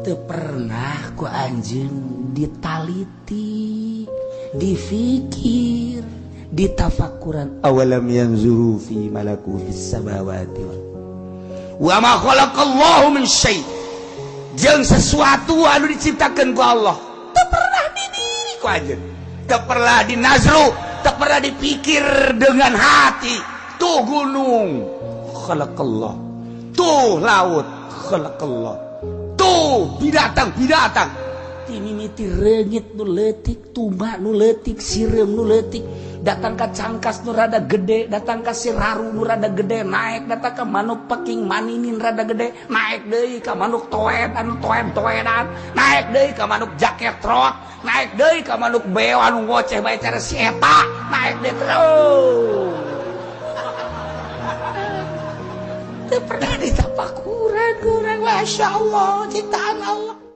Teu pernah ku anjeun ditaliti, difikir, ditafakuran. Awalam yanzuru fi malakutis samawati wa ma khalaqallahu min syai', jeung sesuatu anu diciptakeun ku Allah teu pernah didiri ku anjeun, teu pernah dinazru, teu pernah dipikir dengan hati. Tuh gunung khalaqallah, tuh laut khalaqallah, tuh binatang-binatang, timimiti reungit nu leutik, tuma nu leutik, sireum nu leutik, datang ka cangkas nu rada gede, datang ka siraru nu rada gede, naik datang ka manuk peking maninin rada gede, naik deui ka manuk toed anu toed-toedan, naik deui ka manuk jaket trot, naik deui ka manuk beo anu ngoceh bae cara si eta, naik deui terus. Teu pernah ditapakuran kurang. Masya Allah, ciptaan Allah.